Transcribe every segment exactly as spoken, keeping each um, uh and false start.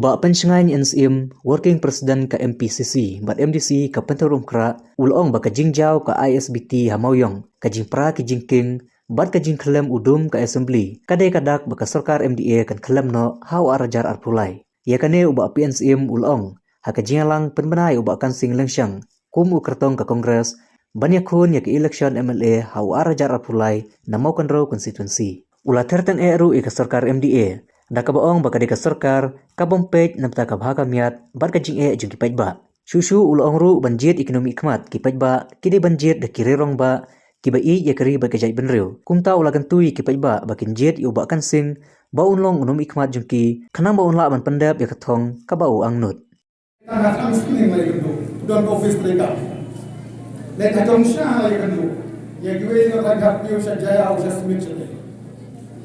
Bah Pynshngain N Syiem, Working President ka M P C C bad M D C ka Pynthorumkhrah, u la ong ba ka jingjaw ka I S B T ha Mawiong, ka jingpra ki jingkieng bad ka jingkhyllem u dum ka Assembly ka dei ka dak ba ka sorkar M D A kan khyllem noh ha u ar hajar arphew lai. Ïa kane u Bah P N Syiem u la ong ha ka jingïalang pynbna ïa u Bah Kan Sing Lyngshang kum u kyrtong ka Congress ban ïakhun ïa ka election M L A ha u ar hajar arphew lai na Mawkynrew constituency. U la ther tyngeh ruh ïa ka sorkar M D A da kaba ong ba ka dei ka sorkar ka bym peit na bynta ka bha ka miat bad ka jingeh jong ki paidbah. Shuh shuh u la ong ruh ban jied ïa ki nongmihkhmat ki paidbah ki dei ban jied da ki riew rangbah kiba ïeit ïa ka ri bad ka jaitbynriew. Kumta u la kyntu ïa ki paidbah ba kin jied ïa u Bah Kan Sing ba un long u nongmihkhmat jong ki khnang ba un lah ban pyndep ïa ka thong kaba u angnud. Tang ha tang sning lai kyntu don office trika. Leh ka jong sha lai kyntu ïa kiwei na ka gat piew sha jaya u sha smit sha.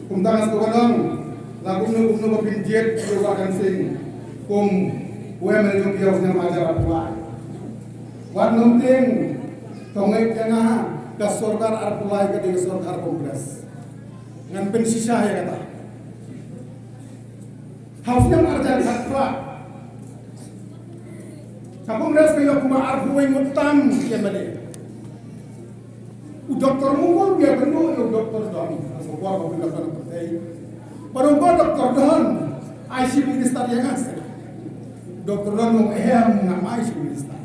Kumta nga sngewbha nang la kumno kumno ba pynjied ïa u Bah Kan Sing kum u M L A jong phi ïa u snem hajar arphew lai. Wat nongtieng to ngeit ïa nga, ka sorkar arphew lai ka dei ka sorkar Congress. Ngan pynshisha ïa kata. Ha u snem arhajar khatphra ka Congress ka ïoh kumba arphew wei ngut tam ki M L A. U Doktor Mongol u ïakynduh ïa u Doktor Don, ha ka por ba u Doktor Don. Ba u Doktor Don ai Chief Minister ïa nga. Doktor Don u ong em, ngam ai Chief Minister.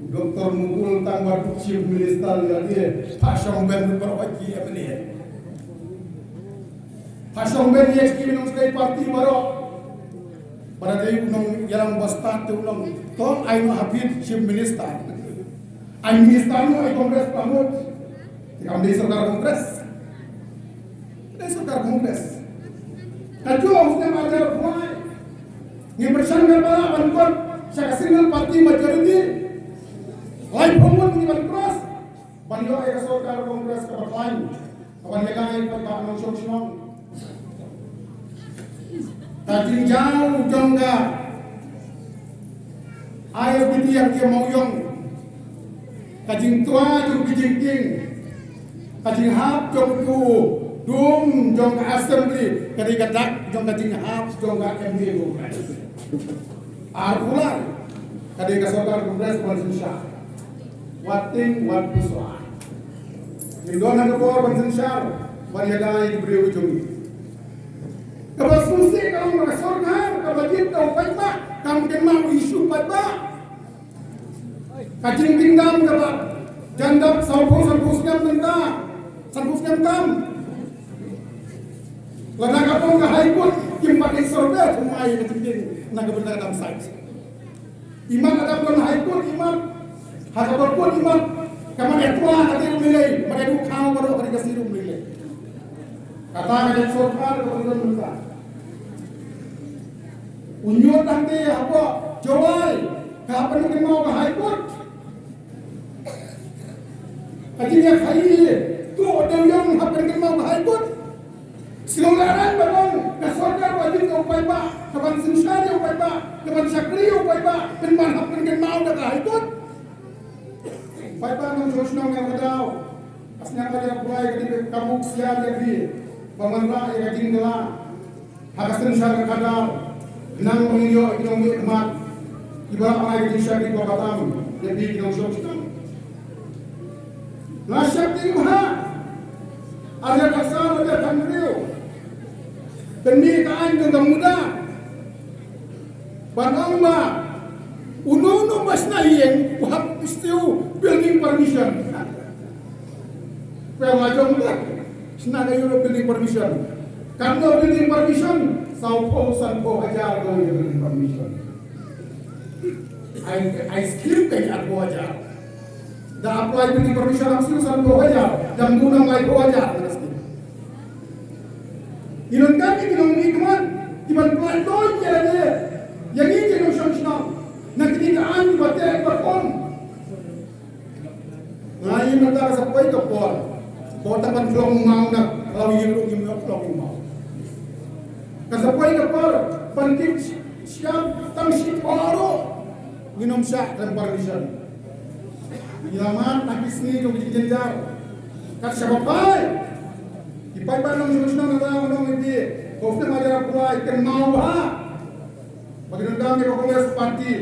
U Doktor Mongol tang ba duk Chief Minister ïa lade, pha shong ben baroh ki M L A. Pha shong ben ïa ki nongtrei party baroh. Ba da dei u nongïalam ba stad te u ong, to ai noh ha phi Chief Minister. Ai Minister noh, ai Congress pynmut. Te kam dei sorkar Congress. Dei sorkar Congress. Kajuh u snem arhajar arphew lai ngi pyrshang, ngi pyrshang ban kot sha ka single party majority. Laiphew ngut ngi ban cross ban ïoh ïa ka sorkar Congress kaba khlaiñ, kaban ïa ka ïa ka nongshong shnong. Ka jingjaw jong ka I S B T ha Mawiong, ka jingtwa jong ki jingkieng, ka jinghap jong u dum jong ka Assembly ka dei ka dak jong ka jinghap jong ka M D A Congress. Arphew lai ka dei ka sorkar Congress ban synshar. Wat tieng wat pyrshah. Ngim don ha ka por ban synshar, ban ïada ïa ki briew jong ngi. Kaba sngewsih ka long ba ka sorkar kaba jied da u paidbah kam kynmaw issue paidbah. Ka jingding dam kaba jan dap sawphew sanphew snem mynta, sanphew snem tam. Lada ka ong ka High Court kim pat dei survey, thymmai ka jingding na ka bynta ka dam site. Imat ka dam don High Court, imat ha kaba court, imat ka mat ïa twa ka dei ruh lei, mat ïa dukhaw baroh ka dei ka sirum lei. Kata ka dei sorkar ka don mynta. U ñiut hangtei hapoh Jowai ka hap ban kynmaw ka High Court. Ka jingïakhaïi tu u dewïong hap ban kynmaw ka High Court. Sngewlehraiñ ba long ka sorkar ba jied da u paidbah, kaban synshar ïa u paidbah, kaban shakri ïa u paidbah, pynban hap ban kynmaw da ka High Court. Paidbah nongshong shnong ïa ka daw. Ka sniang ka jingpynlait ka dei ka muk sia ïa phi ba man la ïa ka jingla ha ka synshar ka khadar. Nang ba ngin ïoh ki nongmihkhmat kiba la ai ka jingshakri ba batam ïa phi ki nongshong shnong. Nga sheptieng bha. Arja ka sa arja ka mriew. Pynmih ka aiñ jong ka MUDA. Ban ong ba uno uno ba shna ïing u hap siew building permission. Pynlait jong ba shna ka ïoh building permission. Katno building permission? Sawphew sanphew hajar ka ïoh building permission. Ai, ai skim ka arphew hajar. Da apply building permission am siew sanphew hajar. Da mduna laiphew hajar ka skim. Ngi donkam ïa ki nongmihkhmat kiban pynlait ïa lade, ïa ngi ki nongshong shnong na kine ki aiñ kiba teh kiba kong. Nga ïohi mynta ka sa poi ka por ba u ta ban khlong maw na ka law ïing ruh ngim ïoh khlong maw. Ka sa poi ka por ban kit shyiap tang shi por ruh ngin ym shah khlem permission. Ngi la mad na ki sngi jong ki jingjynjar. Kat shaba phai ki paidbah nongshong shnong na ka nong ïa phi, ko snem hajar arphew lai, kynmaw bha. Ba ki donkam ïa ka Congress Party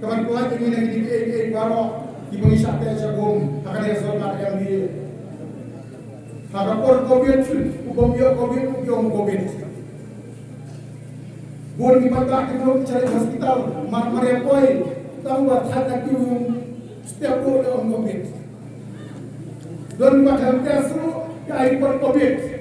ka ban pynlait ïa ngi na kine kiei kiei baroh kiba ngi shah teh shah bum ha kane ka sorkar M D A. Ha ka por Covid, u bym ïoh Covid u ïoh Covid. Bun ki paidbah ki don sha hospital mar mar ïa poi tang ba thait na ki step bun ïoh Covid. Don ba thait test ruh ka ai report Covid.